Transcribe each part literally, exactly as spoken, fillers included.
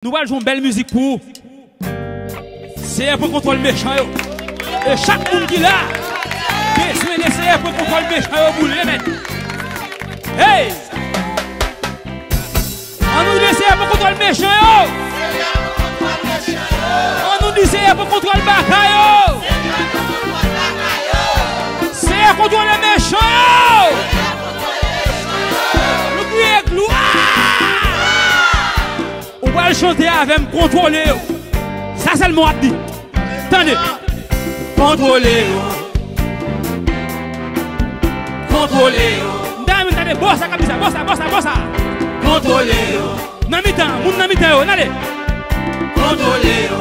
Nou pral jwe yon bèl mizik pou ou. Seyè pran kontwòl mechan yo. E chak moun ki la, bezwen de Seyè pran kontwòl mechan yo pou li, amen. Hey! An nou di Seyè pran kontwòl mechan yo. An nou di Seyè pran kontwòl bagay yo. Seyè kontwole mechan yo. Nou kriye glwa. Ou pral chante avè m, kontwole yo. Sa sèlman w ap di. Tande. Kontwole yo. Kontwole yo. M ta renmen tande bò sa k ap di sa, bò sa, bò sa, bò sa. Kontwole yo. Nan mitan, moun nan mitan yo, n ale. Kontwole yo.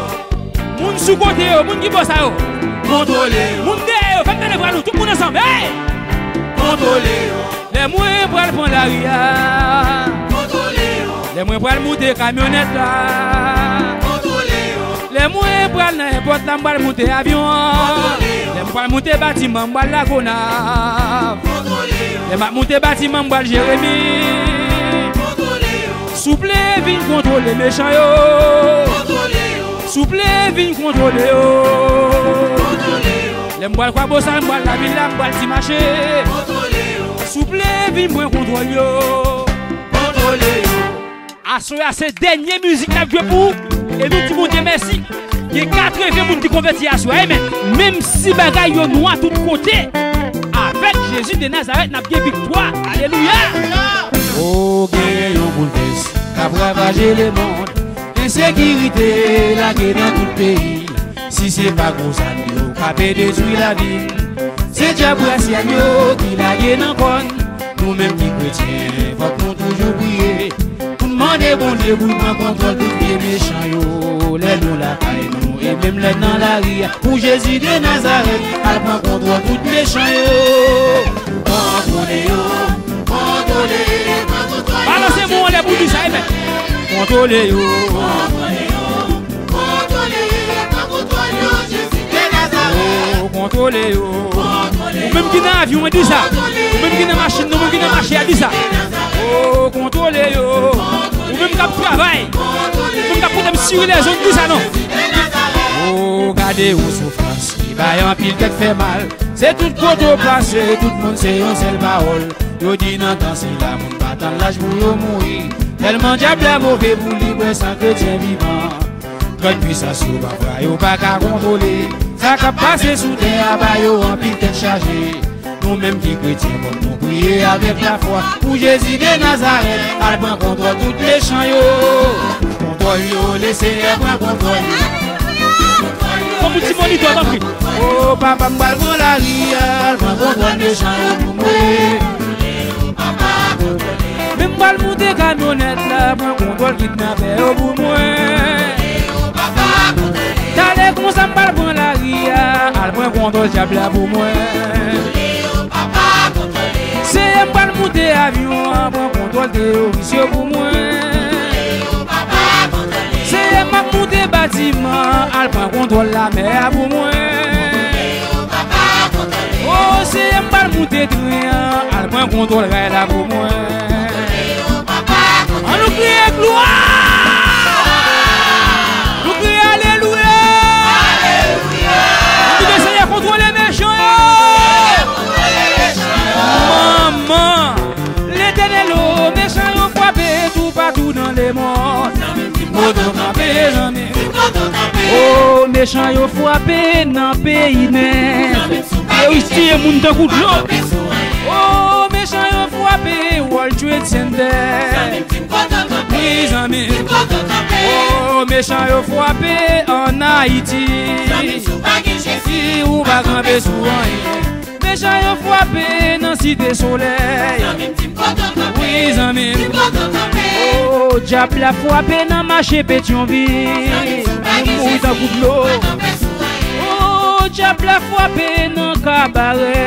Moun sou kote yo, moun ki bò sa yo. Kontwole yo. Moun dèyè yo, fè m tande vwa nou, tout moun ansanm. Hey! Kontwole yo. Lè mwen pral pran lari a. Kontwole yo. Lè mwen pral moute kamyonèt la. Kontwole yo. Lè mwen pral nan èpòt la, m pral moute avyon an. Kontwole yo. Lè m pral moute batiman, m pral Lagonav. Kontwole yo. Lè m ap moute batiman, m pral Jeremi. Kontwole yo. Souple, vin kontwole mechan yo. Kontwole yo. Souple, vin kontwole yo. Kontwole yo. Lè m pral Kwabosal, m pral Lavil la, m pral Ti Mache. Kontwole yo. Souple, vin pran kontwòl yo. Kontwole yo. Aswè a se dènye mizik n ap jwe pou ou. E nou di Bondye mèsi. Gen katreven moun ki konvèti aswè a, amen. Menm si bagay yo nwa tout kote, avèk Jezi de Nazarèt, n ap gen viktwa. Alelouya! O, gen yon boulvès k ap ravaje lemonn. Ensekirite lage nan tout peyi. Si se pa gwo zam yo k ape detwi lavi n, se dyab rasyal yo ki lage nan kò n. Nou menm ki kretyen, fòk nou toujou priye. Pou n mande Bondye pou l pran kontwòl tout vye mechan yo. Lè nou lakay nou, e menm lè n nan lari a. Pou Jezi de Nazarèt, al pran kontwòl tout mechan yo. Kontwole yo, kontwole, pran kontwòl yo. Balanse men w anlè pou di sa, amen. Kontwole yo. Kontwole yo, pran kontwòl yo, Jezi de Nazarèt. O, kontwole yo. Ou menm ki nan avyon an, di sa. Ou menm ki nan machin nan, ou menm ki nan mache a, di sa. O, kontwole yo. Ou menm k ap travay, ou menm k ap pote m siri lèzòt, di sa non. O, gade yon soufrans ki bay anpil tèt fè mal. Se tout kote w pase, tout moun se yon sèl pawòl. Yo di nan tan sila moun pa tann laj pou yo mouri. Tèlman dyab la move pou li bwè san kretyen vivan. Gran pwisans yo pafwa yo pa ka kontwole. Sa k ap pase sou tè a ba yo anpil tèt chaje. Nou menm ki kretyen, fòk nou priye avèk lafwa. Pou Jezi de Nazarèt, al pran kontwòl tout mechan yo. Kontwòl yo, Leseyè pran kontwòl yo. Fò pou ti monitè, tanpri. O papa, m pral pran lari a, al pran kontwòl mechan yo pou mwen. Men m pral moute kamyonèt la, pran kontwòl kidnapè yo pou mwen. Talè konsa m pral pran lari a, al pran kontwòl dyab la pou mwen. Seyè, m pral moute avyon an, pran kontwòl teworis yo pou mwen. Seyè, m ap moute batiman, al pran kontwòl lamè a pou mwen. O Seyè, m pral moute tren an, al pran kontwòl ray la pou mwen. An nou kriye glwa! Nou kriye alelouya! Nou kite Seyè kontwole mechan yo! Manman! Letènèl o, mechan yo frape toupatou nan lemonn. Kote w kanpe, zanmi? O, mechan yo frape nan peyi Nèf. Yo tiye moun tankou dlo. O, mechan yo frape World Trade Center. Wi, zanmi. O, mechan yo frape ann Ayiti. Si ou pa kanpe sou anyen. Mechan yo frape nan Site Solèy. Wi, zanmi. O, dyab la frape nan mache Petyonvil. Moun mouri tankou dlo. O, dyab la frape nan Kabarè.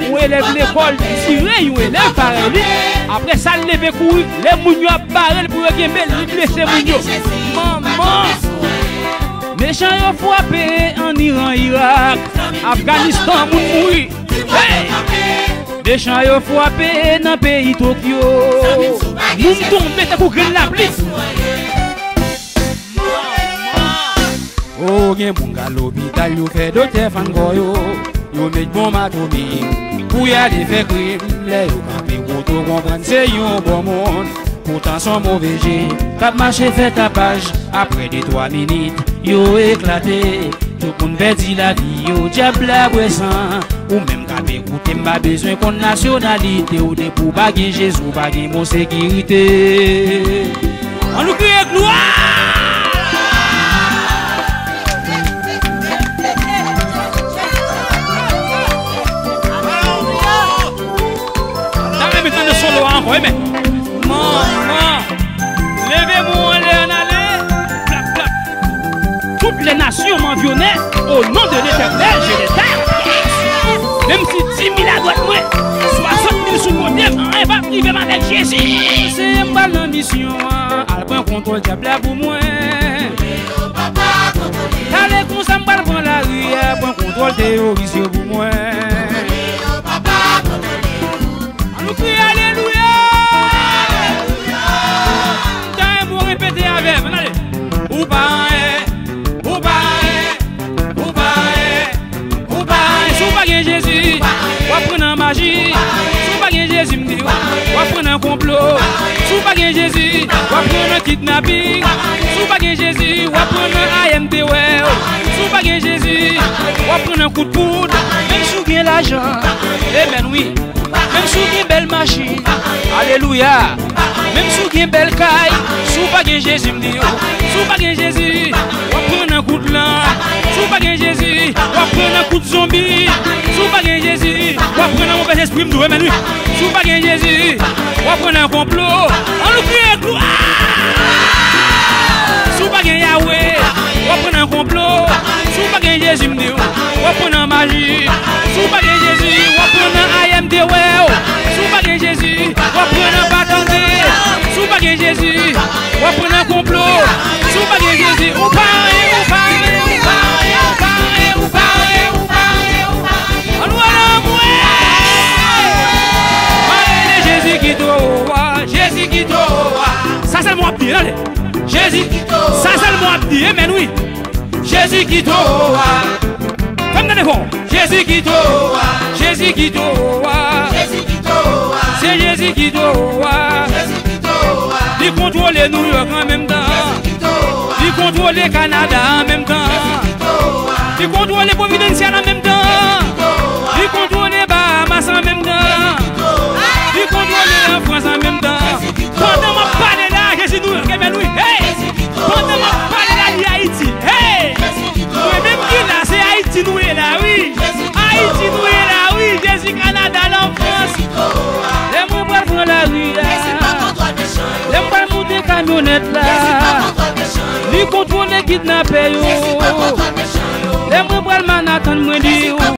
Yon elèv lekòl tire yon elèv parèy li. Apre sa, l leve kouri. Lè moun yo ap bare l pou yo kenbe l, li blese moun yo. Manman! Mechan yo frape ann Iran, Irak, Afganistan, moun mouri. Hey! Mechan yo frape nan peyi Tokyo. Moun tonbe tankou grenn lapli. Gen moun k al lopital, yo fè doktè fann kò yo. Yo met bonm atomik pou y ale fè krim. Lè yo kanpe kote w konprann se yon bon moun. Poutan s on move je k ap mache fè tapaj. Apre de twa minit, yo eklate. Tout moun pèdi lavi yo, dyab la bwè san. Ou menm k ap ekoute m, pa bezwen konn nasyonalite w. Depi w pa gen Jezi, w pa gen bon sekirite. Ann nou kriye glwa! Ta renmen tande solo a ankò, wi, men. Manman, leve mwen anlè, ann ale. Plap, plap. Toutes les nations m'environnaient, au nom de l'Éternel, je les attaque. Menm si dis mil adwat mwen, swasant mil sou kote m, anyen p ap rive m avèk Jezi. Seyè, m pral nan misyon an, al pran kontwòl dyab la pou mwen. Talè konsa m pral pran lari a, pran kontwòl teyoris yo pou mwen. Ann nou kriye alelouya! M ta renmen w repete avè m. Ann ale. Ou pa anyen, ou pa anyen, ou pa anyen, ou pa anyen. Si w pa gen Jezi, w ap pran nan maji. Si w pa gen Jezi, m di w, w ap pran nan konplo. Si w pa gen Jezi, w ap pran nan kidnaping. Si w pa gen Jezi, w ap pran nan I M T wè w. Si w pa gen Jezi, w ap pran nan kout poud. Menm si w gen lajan, amen, wi. Menm si w gen bèl machin, alelouya. Menm si w gen bèl kay, si w pa gen Jezi, m di w, si w pa gen Jezi, w ap pran nan kout lan. Si w pa gen Jezi, w ap pran nan kout zonbi. Si w pa gen Jezi, w ap pran nan movèzespri, m di w, amen, wi. Si w pa gen Jezi, w ap pran nan konplo. Ann nou kriye glwa! Si w pa gen Yawe, w ap pran nan konplo. Si w pa gen Jezi, m di w, w ap pran nan maji. Si w pa gen Jezi, w ap pran nan I M T wè w. Si w pa gen Jezi, w ap pran nan pa tande. Si w pa gen Jezi, w ap pran nan konplo. Si w pa gen Jezi, ou pa anyen, ou pa anyen, ou pa anyen, ou pa anyen, ou pa anyen, ou pa anyen, ou pa anyen. Ann nou ale anmwe! Mwen rele Jezi ki twò wo a, Jezi ki twò wo a. Sa sèlman w ap di, tande. Jezi ki twò wo a. Sa sèlman w ap di, amen, wi. Jezi ki twò wo a. Fè m tande fò. Jezi ki twò wo a. Jezi ki twò wo a. Jezi ki twò wo a. Se Jezi ki twò wo a. Jezi ki twò wo a. Li kontwole Nouyòk an menm tan. Jezi ki twò wo a. Li kontwole Kanada an menm tan. Jezi ki twò wo a. Li kontwole Providencial an menm tan. Jezi ki twò wo a. Li kontwole Bahamas an menm tan. Jezi ki twò wo a. Li kontwole Lafrans an menm tan. Jezi ki twò wo a. Pandan m ap pale la, Jezi Nouyòk, amen, wi. Hey! Pandan m ap pale la, li Ayiti. Hey! Mwen menm ki la, se Ayiti nou ye la, wi. Ayiti nou ye la, wi. Jezi Kanada, Lafrans. Lè mwen pral pran lari a, lè m pral monte kamyonèt la, li kontwole kidnapè yo. Lè mwen pral Manhattan, mwen di w,